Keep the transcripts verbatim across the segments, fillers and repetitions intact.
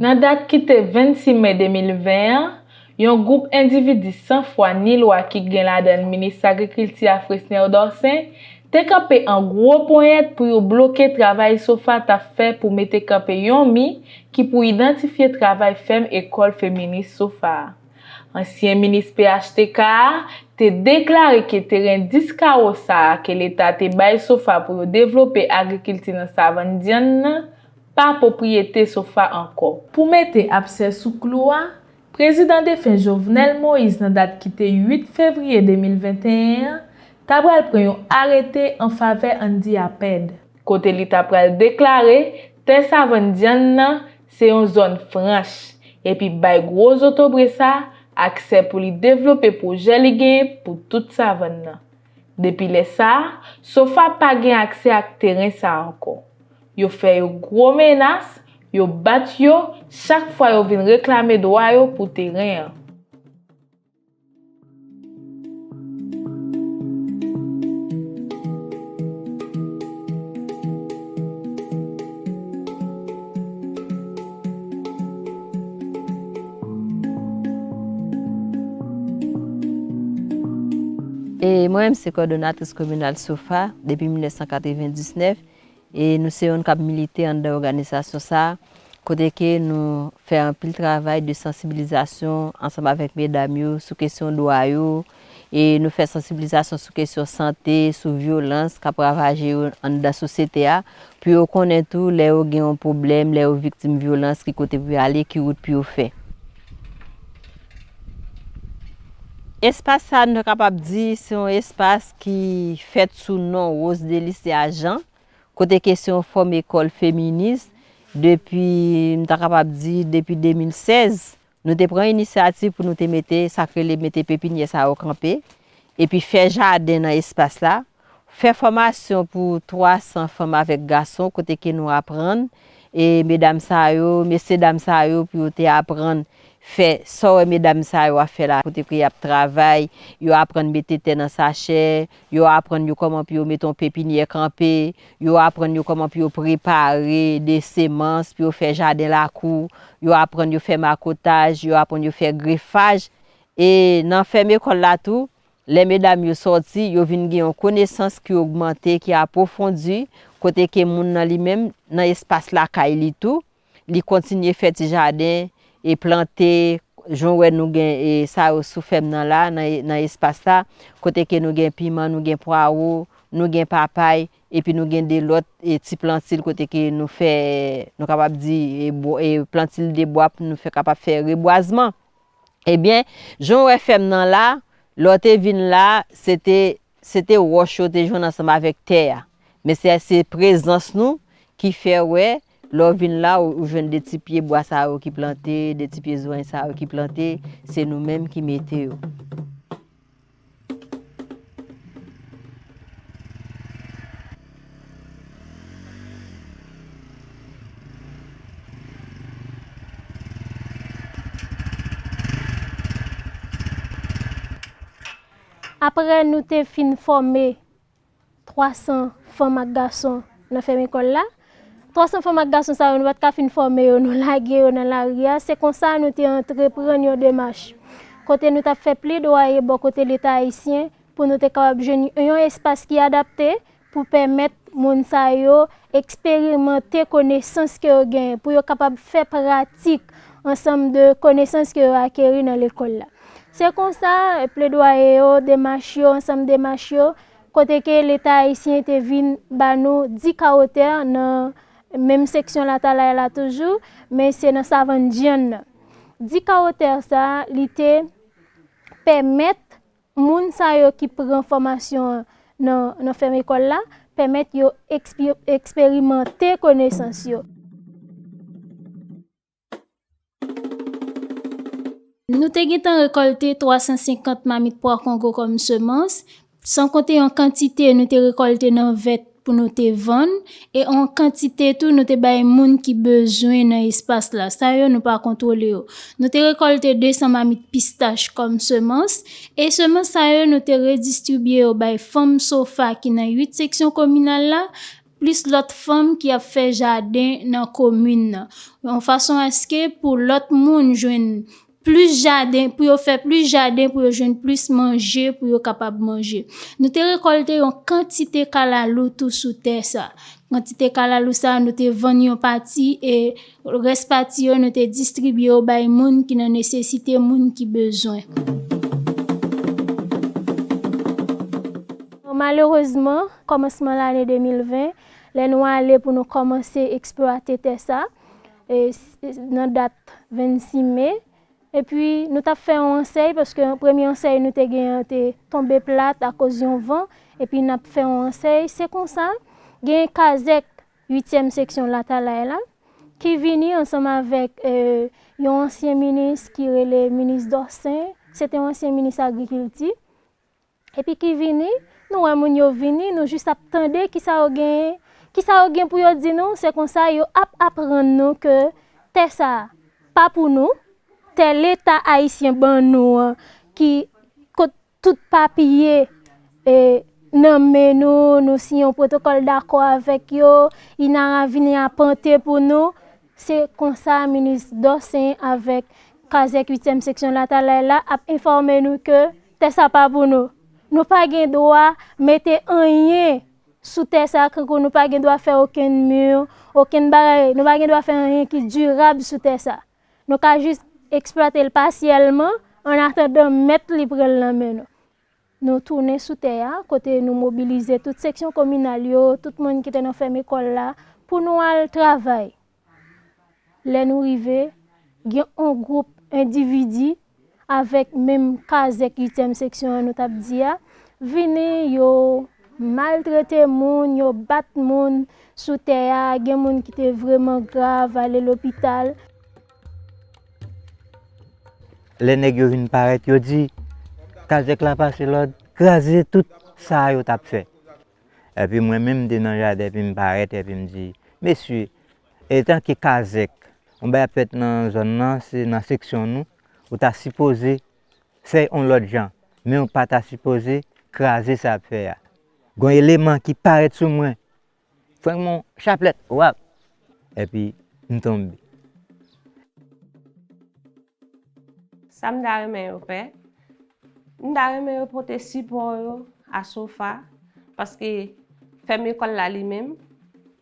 Nan dat ki te vennsis me de mil ven an, yon gwoup endividi sanfwa nilwa ki gen ladan l minis agrikilti a Fresnel Dorcin te kanpe an gwo ponyèt pou yo bloke travay SOFA t ap fè pou mete kanpe yon mi ki pou idantifye travay fèm ekòl feminis SOFA a. Ansyen minis P H T K a te deklare ke teren dis kawo sa a ke Leta te bay SOFA pou yo devlope agrikilti nan Savann Dyann nan pa pwopriyete SOFA ankò. Pou mete absè sou klou a, prezidan defen Jovenel Moïse nan dat ki te uit fevriye de mil venteyen an ta pral pran yon arete an favè Andy Aped, kote li ta pral deklare tè Savann Dyann nan se yon zòn franch, epi bay gwo zotobre sa aksè pou li devlope pwojè li genyen pou tout Savann nan. Depi lè sa a, SOFA pa gen aksè ak teren sa a ankò. Yo fè yo gwo menas, yo bat yo chak fwa yo vin reklame dwa yo pou teren an. E mwen menm se kòdonatris kominal SOFA depi mil nèf san katrevendiznèf. E nou se youn k ap milite anndan òganizasyon sa a, kote ke nou fè anpil travay de sansibilizasyon ansanm avèk medam yo sou kesyon dwa yo. E nou fè sansibilizasyon sou kesyon sante, sou vyolans k ap ravaje yo anndan sosyete a, pou yo konnen tou lè yo gen yon pwoblèm, lè yo viktim vyolans, ki kote pou yo ale, ki wout pou yo fè. Espas sa, nou kapab di, se yon espas ki fèt sou non Rose Delicia Jean, kote ke se yon fòm ekòl feminis depi, m ta kapab di, depi de mil sèz. Nou te pran inisyativ pou nou te mete sa k rele mete pepinyè sa yo kanpe, epi fè jaden nan espas la, fè fòmasyon pou twa san fanm avèk gason, kote ke nou aprann, e medam sa yo, mesye dam sa yo, pou yo te aprann fè sa w wè medam sa yo ap fè la, kote ke y ap travay, yo aprann mete tè nan sachè, yo aprann yo kòman pou yo mete yon pepinyè kanpe, yo aprann yo kòman pou yo prepare de semans, pou yo fè jaden lakou, yo aprann yo fè makotaj, yo aprann yo fè grefaj. E nan fèm ekòl la tou, lè medam yo sòti, yo vin gen yon konesans ki ogmante, ki apwofondi, kote ke moun nan li menm, nan espas lakay li tou, li kontinye fè ti jaden e plante, jan w wè nou gen, e, sa yo sou fèm nan la, nan, nan espas la, kote ke nou gen piman, nou gen pwawo, nou gen papay, epi nou gen de lòt, e, ti plantil kote ke nou fè, nou kapab di, e, bwa, e, plantil de bwa pou nou fè, kapab fè rebwazman. Ebyen, jan w wè fèm nan la, lè w te vin la, se te, se te wòch yo te jwenn ansanm avèk tè a. Men se, se prezans nou ki fè w wè, lè w vin la, ou, ou jwenn de ti pye bwa sa yo ki plante, de ti pye zòrèy sa yo ki plante, se nou menm ki mete yo. Apre nou te fin fòme twa san fanm ak gason nan fèm ekòl la. Twa san fanm ak gason sa yo, nou pa t ka fin fòme yo, nou lage yo nan lari a. Se konsa nou te antreprann yon demach kote nou t ap fè pledwaye bò kote Leta ayisyen pou nou te kapab jwenn yon espas ki adapte pou pèmèt moun sa yo eksperimante konesans ke yo genyen, pou yo kapab fè pratik ansanm de konesans ke yo akeri nan lekòl la. Se konsa, pledwaye yo, demach yo, ansanm demach yo, kote ke Leta ayisyen te vin ba nou dis kawo tè nan menm seksyon Latalay la toujou, men se nan Savann Dyann nan. Dis kawo tè sa, li te pèmèt moun sa yo ki pran fòmasyon an nan, nan fèm ekòl la, pèmèt yo ekspi-, eksperimante konesans yo. Nou te gentan rekòlte twa san senkant mamit pwa kongo kòm semans, san konte yon kantite nou te rekòlte nan vèt pou nou te vann, e yon kantite tou nou te bay moun ki bezwen nan espas la. Sa yo nou pa kontwole yo. Nou te rekòlte de san mamit pistach kòm semans, e semans sa yo nou te redistribye yo bay fanm SOFA ki nan uit seksyon kominal la, plis lòt fanm ki ap fè jaden nan komin nan, yon fason èske pou lòt moun jwenn plis jaden, pou yo fè plis jaden, pou yo jwenn plis manje, pou yo kapab manje. Nou te rekòlte yon kantite kalalou tou sou tè sa. Kantite kalalou sa, nou te vann yon pati e rès pati yo, nou te distribye yo bay moun ki nan nesesite, moun ki bezwen. Malerezman, kòmansman lane de mil ven, lè nou ale pou nou kòmanse eksplwate tè sa, e, s-, nan dat vennsis me, epi nou t ap fè yon ansèy, paske premye ansèy nou te genyen an te tonbe plat akoz yon van, epi n ap fè yon ansèy. Se konsa, gen kazèk uityèm seksyon Latalay la, ki vini ansanm avèk, e, yon ansyen minis ki rele minis Dorcin, se te yon ansyen minis agrikilti. Epi ki vini, nou wè moun yo vini, nou jis ap tande kisa yo gen, kisa yo gen pou yo di nou, se konsa yo ap aprann nou ke tè sa a pa pou nou, tè Leta ayisyen ban nou an, ki kot tout papye, e, nan men nou, nou siyen yon pwotokòl dakò avèk yo, INARA vini apante pou nou. Se konsa minis Dorcin avèk kazèk uityèm seksyon Latalay la ap enfòme nou ke tè sa pa pou nou. Nou pa gen dwa mete anyen sou tè sa, kankou nou pa gen dwa fè okenn mi, okenn bagay, nou pa gen dwa fè anyen ki dirab sou tè sa. Nou ka jis eksplwate l pasyèlman, annatandan mèt li pran l nan men nou. Nou tounen sou tè a, kote nou mobilize tout seksyon kominal yo, tout moun ki te nan fèm ekòl la, pou nou al travay. Lè nou rive, gen yon gwoup endividi avèk menm kazèk uityèm seksyon an nou t ap di a, vini, yo maltrete moun, yo bat moun sou tè a, gen moun ki te vrèman grav, ale lopital. Lè nèg yo vin parèt, yo di, kazèk la pase lòd, kraze tout sa yo t ap fè. Epi mwen menm, m te nan jaden, epi m parèt, epi m di, mesye, etanke kazèk, yon bagay ap fèt nan zòn nan, se nan seksyon nou, ou ta sipoze fè yon lòt jan, men ou pa ta sipoze kraze sa ap fè a. Gon eleman ki parèt sou mwen, frenk mwen chaplèt, wap, epi m tonbe. Sa m ta renmen yo fè, m ta renmen yo pote sipò yo a SOFA, paske fèm ekòl la li menm,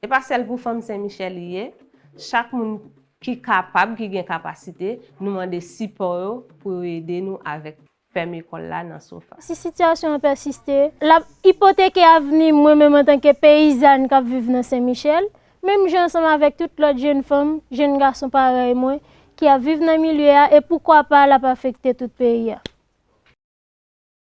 e pa sèl pou fanm Sen Michèl li ye, chak moun ki kapab, ki gen kapasite, nou mande sipò yo pou yo ede nou avèk fèm ekòl la nan SOFA. Si sitiyasyon an pèsiste, l ap ipoteke avni mwen menm antanke peyizàn k ap viv nan Sen Michèl, menm jan ansanm avèk tout lòt jèn fanm, jèn gason parèy mwen, ki ap viv nan milye a e poukwa pa l ap afekte tout peyi a.